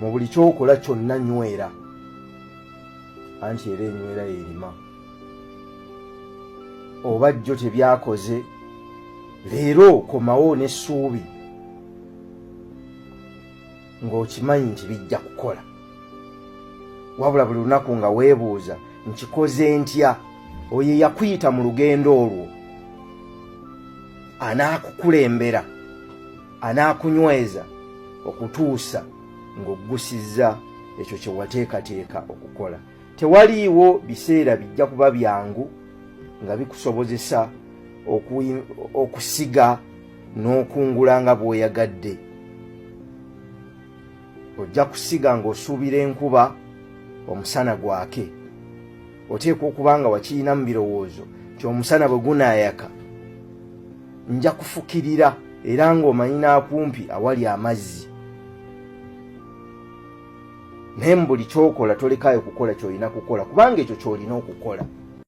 Mu buli kyokola kyonna nywera, anti era enywera yerima. Oba jjo tebyakoze, leero komawo n'essuubi ng'okimanyi nti bijja kukola. Wabula buli lunaku nga weebuuza, nkikoze ntya? Oyo eyakuyita mu lugendo olwo anaakukulembera, anaakunyweza okutuusa ng'oggusizza ekyo kye wateekateeka okukola. Tewaliiwo biseera bijja kuba byangu nga bikusobozesa okusiga n'okungula nga bw'oyagadde. Ojja kusiga ng'osuubira enkuba, omusana gwake. Oteekwa okuba nga wakirina mu birowoozo nti omusana bwe gunaayaka nja kufukirira, era ng'omanyi n'akumpi awali amazzi. Naye mu buli kyokola tolekaayo kukola ky'olina kukola, kubanga ekyo ky'olina okukola.